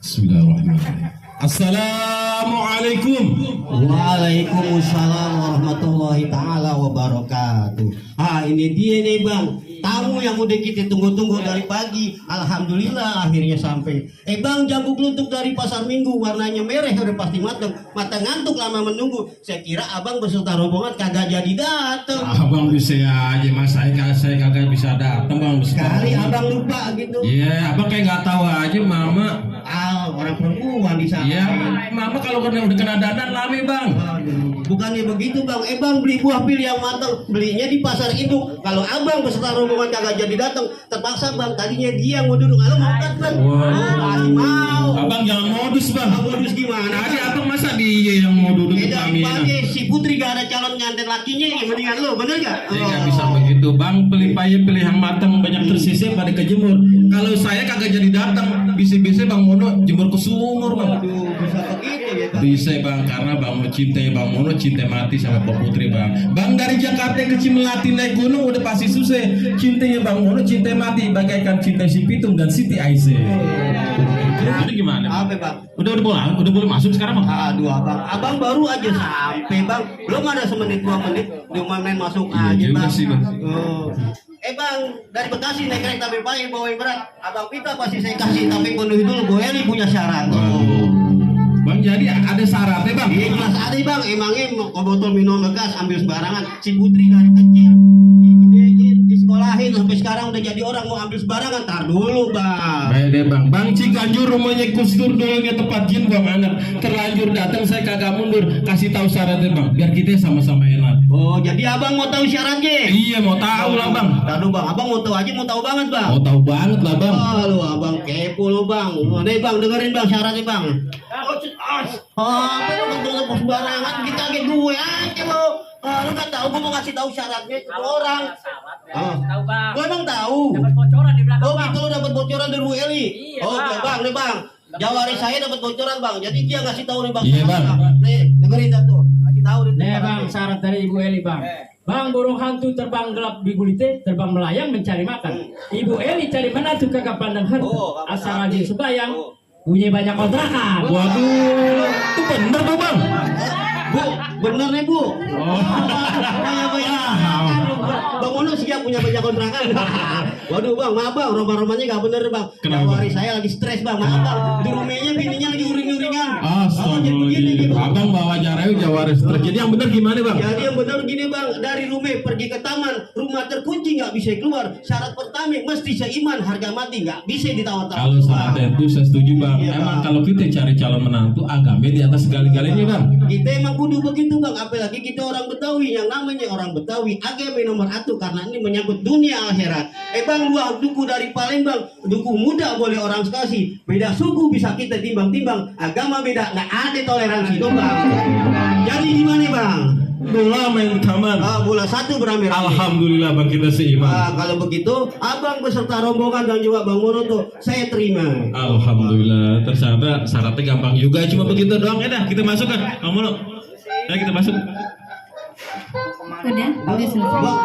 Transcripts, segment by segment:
Bismillahirrahmanirrahim. Assalamualaikum. Waalaikumsalam warahmatullahi taala wabarakatuh. Ini dia nih bang, tamu yang udah kita tunggu-tunggu dari pagi. Alhamdulillah akhirnya sampai. Bang, jambu kelutuk dari pasar Minggu, warnanya merah udah pasti matang. Mata ngantuk lama menunggu. Saya kira abang beserta rombongan kagak jadi dateng. Abang bisa aja mas, saya kagak bisa datang bang. Kali abang lupa gitu. Iya, abang kayak nggak tahu aja mama. Orang perempuan di sana. Iya, mama kalau udah kena dandan lami bang. Aduh, bukannya begitu bang. Bang, beli buah pil yang matang, belinya di pasar induk. Kalau abang beserta rombongan kagak jadi datang, terpaksa bang. Tadinya dia mau duduk, kalau mau kan bang. Masih mau. Abang jangan modus bang. Modus gimana? Tadi abang masa dia yang mau duduk di Dari kami. pagi si Putri gak ada calon nganten lakinya, ya mendingan lo, bener gak? Saya nggak bisa begitu bang. Pilih yang matang banyak tersisih pada kejemur. Kalau saya kagak jadi datang, bisa-bisa bang Mono jemur ke sumur bang. Aduh, bisa begitu ya bang. Bisa bang, karena bang mau cintai bang Mono cinta mati sama Pak Putri bang. Bang dari Jakarta ke Cimelati naik gunung udah pasti susah. Cintanya bang Mono cinta mati bagaikan cinta si Pitung dan Siti Aisyah. Jadi gimana? Apa bang? Udah pulang, udah boleh masuk sekarang bang. Aduh abang baru aja sampai bang, belum ada semenit 2 menit, cuma main masuk Iya aja juga bang. sih, Bang. Bang, dari Bekasi naik kereta berpayah bawa yang berat, abang minta pasti saya kasih, tapi penuhi dulu, Bu Eli punya syarat. Waduh. Bang jadi ada syaratnya bang. Iya jelas ada bang, emangnya mau botol minum bekas ambil sembarangan, si Putri dari kecil disekolahin sampai sekarang udah jadi orang mau ambil sembarangan, tar dulu bang. Baik deh bang. Bang Ciganjur rumahnya kustur dolongnya tempat jin bang anak. Terlanjur datang saya kagak mundur. Kasih tahu syaratnya bang. Biar kita sama-sama enak. Oh jadi abang mau tahu syaratnya? Iya mau tahu lah bang. Aduh bang, abang mau tahu aja, mau tahu banget bang. Mau tahu banget lah bang. Lu abang kepo lu bang. Nih bang, dengerin bang syaratnya bang. Betul sembarangan kita kayak gue aja lo. Lu nggak tahu, gue mau ngasih tahu syaratnya ke orang. Tahu bang. Gue emang tahu. Dapat bocoran di belakang Oh bang. gitu, lu dapat bocoran dari Bu Eli. Iya, Oh Bang. bang, nih bang. Jawari saya dapat bocoran bang. Jadi dia ngasih tahu nih bang. Iya, Bang. Nih dengerin dah tuh. Kasih tahu nih. Nih bang, syarat dari Ibu Eli bang. Bang, burung hantu terbang gelap di gulite, terbang melayang mencari makan. Ibu Eli cari menantu kagak pandang harta. Oh, Asal rajin sembahyang, punya banyak kontrakan. Waduh. Itu bener tuh bang. Bu, bener nih bu. Oh. Bang Mono siap punya banyak kontrakan. Waduh bang, maaf bang, rumah-rumahnya gak bener bang. Kenapa? Jawari saya lagi stres bang, maaf bang. Di rumahnya bininya lagi uring-uringan. Astagfirullahaladzim. Abang bawa jarayu jawaris. Jadi yang bener gimana bang? Jadi yang benar gini bang, dari rumah pergi ke taman, rumah terkunci nggak bisa keluar. Syarat pertama mesti seiman, harga mati nggak bisa ditawar-tawar. Kalau syaratnya itu saya setuju bang. Iya, Emang Bang. kalau kita cari calon menantu agama di atas segala-galanya bang. Kita emang kudu begitu bang, apalagi kita orang Betawi, yang namanya orang Betawi agama nomor 1 karena ini menyangkut dunia akhirat. Bang, luar duku dari Palembang, duku muda boleh orang sekasih, beda suku bisa kita timbang-timbang, agama beda, nggak ada toleransi itu bang. Jadi gimana bang? Bola main taman. Bola 1 beramai. Alhamdulillah bang kita seiman. Kalau begitu, abang beserta rombongan dan juga bang Mono tuh saya terima. Alhamdulillah. Ternyata syaratnya gampang juga. Cuma begitu doang ya dah. Kita masuk kan. Kamu lo. Ya kita masuk. Udah selesai. Bang,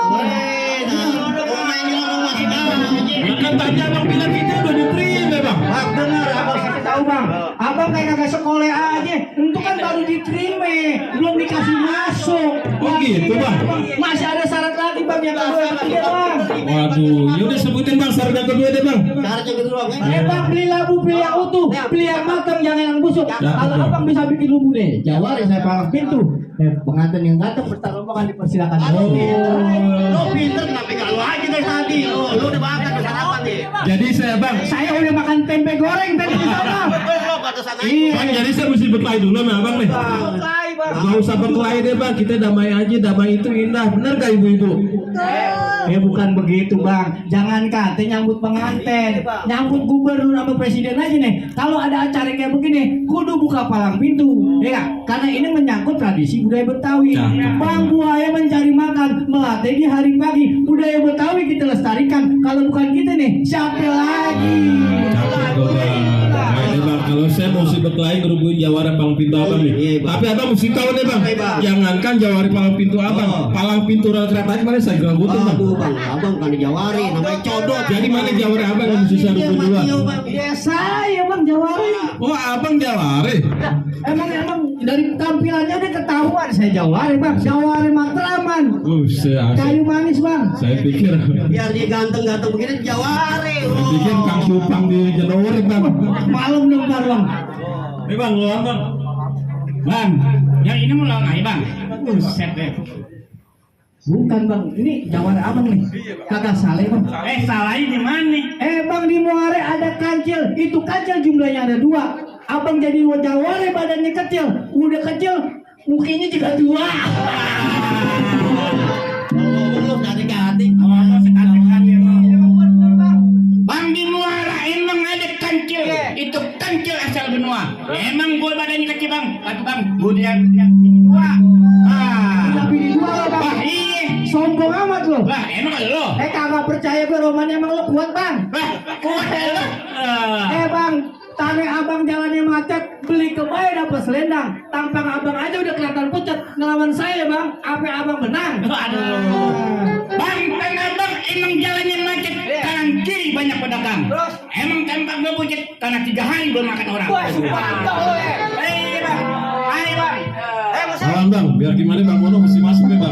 main di rumah kita aja. Ya kan tadi abang bilang kita udah diterima bang. Bener, abang kasih tahu bang. Abang kayak kagak sekolah aja. Itu kan baru diterima, belum dikasih masuk. Oh gitu bang. Masih ada syarat lagi bang yang kedua yang ketiga bang. Waduh. Ya udah sebutin bang syarat yang kedua deh bang. Syarat yang kedua bang. Bang, beli labu, beli yang utuh, beli yang matang, jangan yang busuk. Kalau betul. abang bisa bikin lubu deh, jawari saya palang pintu. Pengantin yang datang bertaruh rombongan dipersilakan. Lo pinter kenapa gak lo aja dari tadi? Lo udah makan udah sarapan nih. Jadi saya bang. Saya udah makan tempe goreng tadi di sana. Lo batasan aja. Bang jadi saya mesti berkelahi dulu sama abang nih. Gak usah berkelahi deh bang. Kita damai aja. Damai itu indah. Bener gak ibu-ibu? Ya bukan begitu bang. Jangan kate nyambut pengantin, nyambut gubernur sama presiden aja nih. Kalau ada acara kayak begini, kudu buka palang pintu, ya nggak? Karena ini menyangkut tradisi budaya Betawi. Cakep. Bang buaya mencari makan, melatih di hari pagi. Budaya Betawi kita lestarikan. Kalau bukan kita nih, siapa lagi? Cakep tuh bang. Baik deh bang. Kalau saya mau si berkelahi ngerubuhin jawara palang pintu abang nih. Iya, Bang. Tapi abang mesti tahu nih bang. Iya, Bang. Jangankan jawari palang pintu abang, palang pintu rel kereta api mana saya gerogotin bang. Aduh bang, abang kan dijawari, namanya codot. Jadi mana jawari abang yang mesti saya rubuhin duluan? Ya saya bang jawari. Oh abang jawari. Emang dari tampilannya udah ketahuan saya jawari bang. Jawari Matraman. Kayu manis bang. Saya pikir Biar dia ganteng-ganteng begini dijawari. bikin Kang Supang di Januari bang. Malam dong bang. Ini bang luar bang. Bang, yang ini mau lawan aja bang. Buset deh. Bukan bang, ini jawari abang nih. Kagak salah bang. Salahnya di mana? Bang di Muare ada kancil. Itu kancil jumlahnya ada 2. Abang jadi jawari badannya kecil. Udah kecil, mukanya juga 2. Lu dari ganti. Bang di Muara emang ada kancil. Itu kancil asal benua. Emang gue badannya kecil bang. Tapi bang, gue dia dua. Tapi di 2 bang. Iya. Sombong amat lo. Lah emang lo. Kagak percaya gue romannya emang lo kuat bang. Kuat lo. Bang, tane abang jalannya macet, beli kebaya dapat selendang. Tampang abang aja udah kelihatan pucat. Ngelawan saya bang, apa abang menang? Aduh. Bang, abang emang jalannya macet. Kanan kiri banyak pedagang. Emang tampak gue pucat karena 3 hari belum makan orang. Wah, sumpah lo Ayo bang. Ayo bang. Awan bang, biar gimana bang Mono mesti masuk nih bang.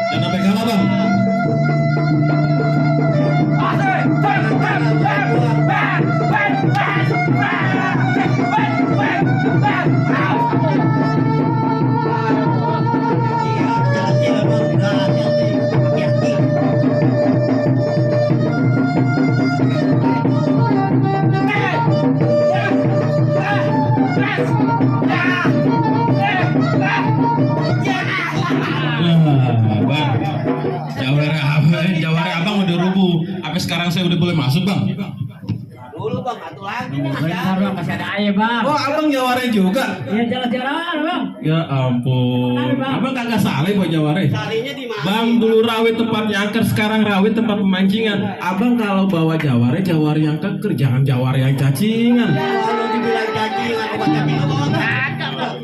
Jangan sampai kalah bang. Bang, jawara abang udah rubuh. Apa sekarang saya udah boleh masuk bang? Dulu bang, satu lagi. Bentar bang, masih ada air bang. Oh abang jawara juga? Ya jalan-jalan bang. Ya ampun, abang kagak salah buat jawara. Salihnya di mana? Bang dulu rawe tempat nyangker, sekarang rawe tempat pemancingan. Abang kalau bawa jawara yang keker, jangan jawara yang cacingan. Kalau dibilang cacingan, obat cacing apa bang?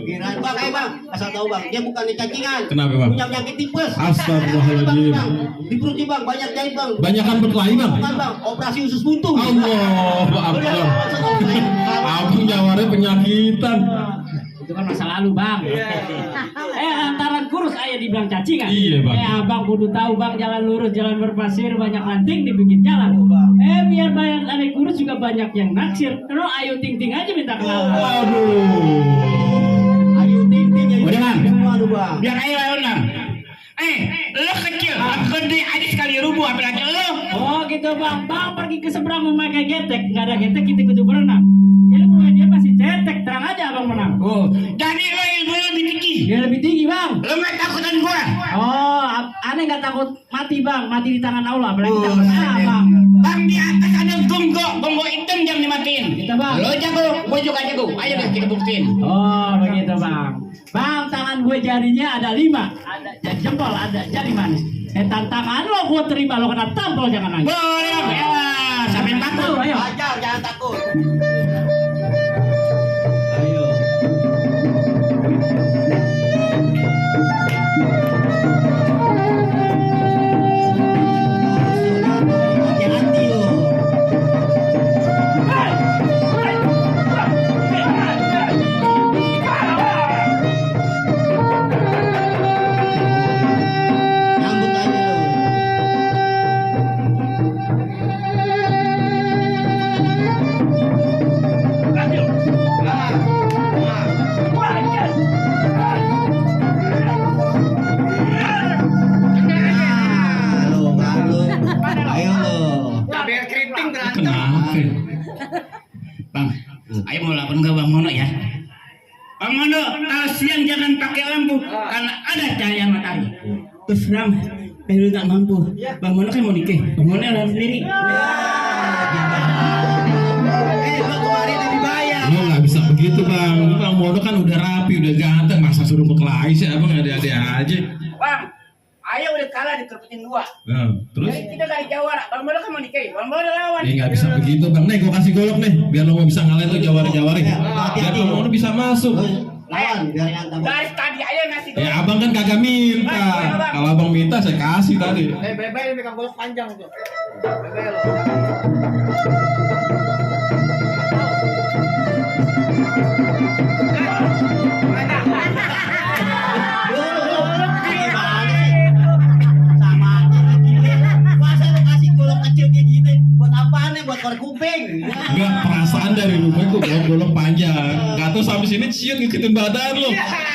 Kirain bang, bang, asal tahu bang, dia bukan di cacingan. Kenapa bang? Punya penyakit tipes. Astagfirullahaladzim. Bang, di perutnya bang, banyak jahit bang. Banyakan berkelahi bang. Bukan bang, operasi usus buntu. Allah, abang. Abang jawara penyakitan. Itu kan masa lalu bang. Antara kurus ayah dibilang cacingan. Iya, Bang. Abang kudu tahu bang, jalan lurus, jalan berpasir, banyak anting di pinggir jalan. Biar banyak anak kurus juga banyak yang naksir. Lo ayo ting-ting aja minta kenalan. Ayo ting-ting ya. Udah, Bang. Aduh bang. Biar ayo lawan bang. Lo kecil, gede aja sekali rubuh, apalagi lo. Oh gitu bang, bang pergi ke seberang memakai getek, nggak ada getek kita kudu berenang. Ilmu dia masih cetek, terang aja abang menang. Oh, jadi lo ilmu lebih tinggi. Dia lebih tinggi bang. Lo nggak takutan gua? Oh, aneh nggak takut mati bang, mati di tangan Allah, apalagi takut abang. Bang di atas ada gonggo hitam yang dimatiin. Kita bang. Lo jago, gua juga jago. Ayo deh kita buktiin. Oh begitu bang. Bang, tangan gue jarinya ada 5, ada jari jempol, ada jari manis. Tantangan lo gue terima, lo kena tampol jangan nangis. Boleh, ya, sampai takut, ayo. Ajar, jangan takut. Ayo. Hati-hati lo. Nyambut aja lo. Kenapa? Bang, ayo mau lawan ke Bang Mono ya. Bang Mono, kalau siang jangan pakai lampu karena ada cahaya matahari. Terus terang, lu tak mampu. Bang Mono kan mau nikah, Bang Mono lawan sendiri. Lo kemarin udah dibayar. Lo nggak bisa begitu bang. Bang Mono kan udah rapi, udah ganteng. Masa suruh berkelahi sih abang ada-ada aja. Bang, ayo udah kalah dikeruputin 2. Nah, terus? Jadi kita dari jawara, Bang Mono kan mau nikahin, Bang Mono lawan. Nggak bisa begitu bang. Nih, gue kasih golok nih, biar lo bisa ngalahin tuh jawara-jawari. Biar Bang Mono bisa masuk. Lawan biar yang tambah. Dari tadi aja ngasih Ya abang kan kagak minta. Kalau abang minta saya kasih tadi. Bebe pegang golok panjang itu. Bebe lo. Sama aja lagi. Masa lu kasih golok kecil kayak gini buat apaan nih? Buat korek kuping. Enggak, perasaan dari rumah itu golok panjang. Gak tau sampai sini ciut ngikutin badan lo.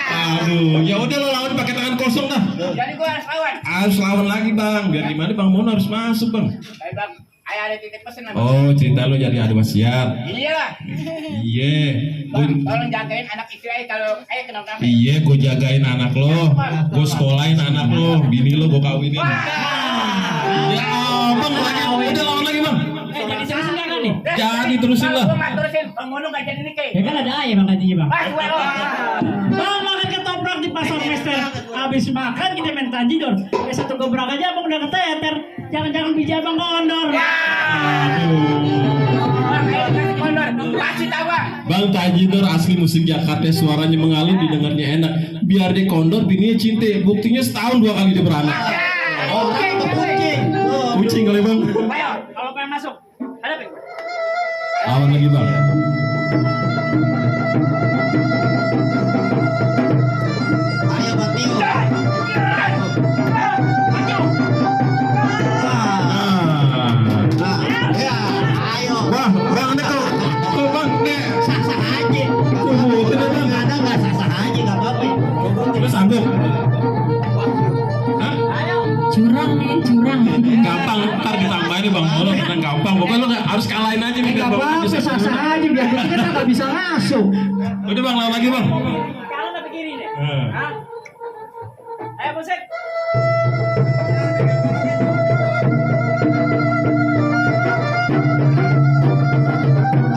Aduh, ya udah lo lawan pakai tangan kosong dah. Jadi gua harus lawan. Harus lawan lagi bang. Biar gimana Bang Mono harus masuk bang. Baik Bang, ayah ada titip pesan sama. Oh cerita lo jadi ada wasiat. Iyalah. Iya. Bang, tolong jagain anak istri ayah kalau ayah kenapa-napa. Iya, gue jagain anak lo, gue sekolahin anak lo, bini lo gue kawinin. Ya abang lagi, udah lawan lagi bang. Jadi terusin kan nih? Jadi terusin lah. Gua nggak terusin, Bang Mono nggak jadi nikahin. Ya kan ada ayah bang gajinya bang. Gua lo. Bang makan ketoprak di pasar Mester. Habis makan kita main tanjidor. Ada satu gebrak aja abang udah keteter. Jangan-jangan biji abang kondor. Bang, ayo kasih kondor, kasih tahu Bang. Bang Tajidor asli musik Jakarta, suaranya mengalun, didengarnya enak. Biar dia kondor, bininya cinta. Buktinya setahun 2 kali dia beranak. Oke, Kucing. Kucing kali bang. ayo, kalau pengen masuk, hadapin. Lawan lagi bang. Ayo Batio. Ya, ayo. Wah, bang ini kok bang nih. Sah-sah aja. Bang. Ada nggak sah-sah aja nggak apa-apa. Lu sanggup? Hah? Curang nih, curang. Gampang, ntar ditambahin nih bang Mono, tenang gampang. Pokoknya lo harus kalahin aja nih. Gak apa-apa, sah-sah aja biar kita nggak bisa masuk. Udah bang, lawan lagi bang. Kalau tapi kiri nih. Hmm. Hah? Ayo musik.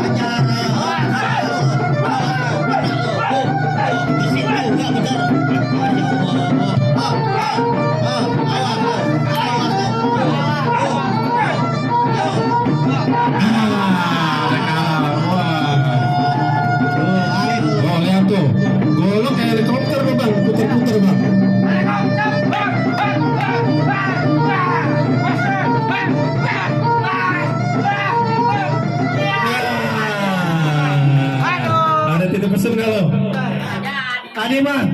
Ajar ayo. Di situ nggak benar. Masya Oh, lihat tuh. Golok kayak helikopter tuh bang, puter-puter bang. Ada tidak pesen nggak lo? Tadi bang,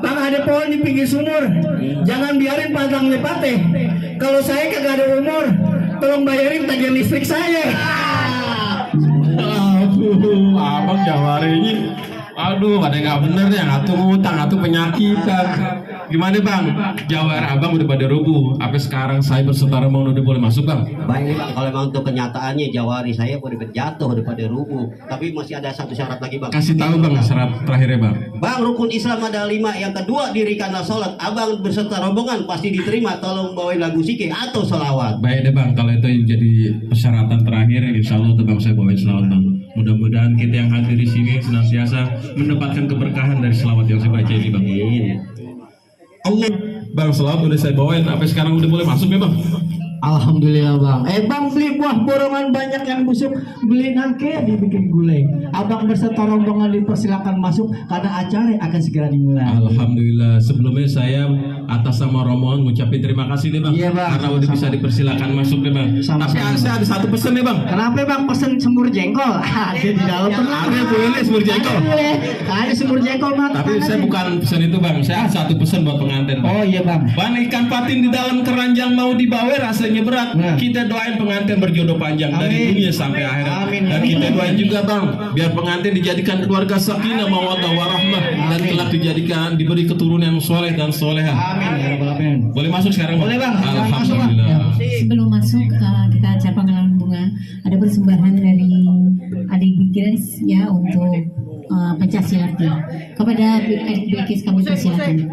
bang ada pohon di pinggir sumur. Jangan biarin padang lepate. Kalau saya kagak ada umur, tolong bayarin tagihan listrik saya. Aduh, abang jawarinya. Aduh, ada yang nggak bener ya, ngatu ngutang, ngatu penyakitan. Gimana bang? Jawar abang udah pada rubuh. Apa sekarang saya berserta Rombongan udah boleh masuk bang? Baik nih bang, kalau memang untuk kenyataannya Jawari saya udah jatuh, udah pada rubuh. Tapi masih ada satu syarat lagi bang. Kasih tahu bang syarat terakhirnya bang. Bang, rukun Islam ada 5. Yang kedua, dirikanlah sholat. Abang berserta rombongan pasti diterima. Tolong bawain lagu sike atau sholawat. Baik deh bang, kalau itu yang jadi persyaratan terakhir, insya Allah tuh bang saya bawain selawat bang. Mudah-mudahan kita yang hadir di sini senantiasa mendapatkan keberkahan dari selawat yang saya baca ini bang. Allah, bang selawat udah saya bawain. Apa sekarang udah boleh masuk ya bang? Alhamdulillah bang. Bang beli buah borongan banyak yang busuk, beli nangke dibikin gulai. Abang berserta rombongan dipersilakan masuk karena acara akan segera dimulai. Alhamdulillah. Sebelumnya saya atas nama rombongan ngucapin terima kasih nih bang. Iya, bang. Karena udah bisa dipersilakan masuk nih bang. Sama-sama. Tapi saya ada satu pesan nih bang. Kenapa bang pesen semur jengkol? Ada di dalam tenang. Ada boleh semur jengkol. Ada semur jengkol mak. Tapi saya bukan pesan itu bang. Saya satu pesan buat pengantin bang. Oh iya bang. Ban ikan patin di dalam keranjang mau dibawa rasanya berat. Nah. Kita doain pengantin berjodoh panjang dari Amin. dunia sampai akhirat. Amin. Dan kita doain juga bang, biar pengantin dijadikan keluarga sakinah mawaddah warahmah dan kelak dijadikan diberi keturunan yang soleh dan soleha. Amin ya rabbal alamin. Boleh masuk sekarang bang? Boleh, bang. Silakan masuk, bang. Alhamdulillah. Sebelum masuk kita acara pengenalan bunga, ada persembahan dari adik Bikis ya untuk pencaksilat kepada adik Bikis kami persilakan.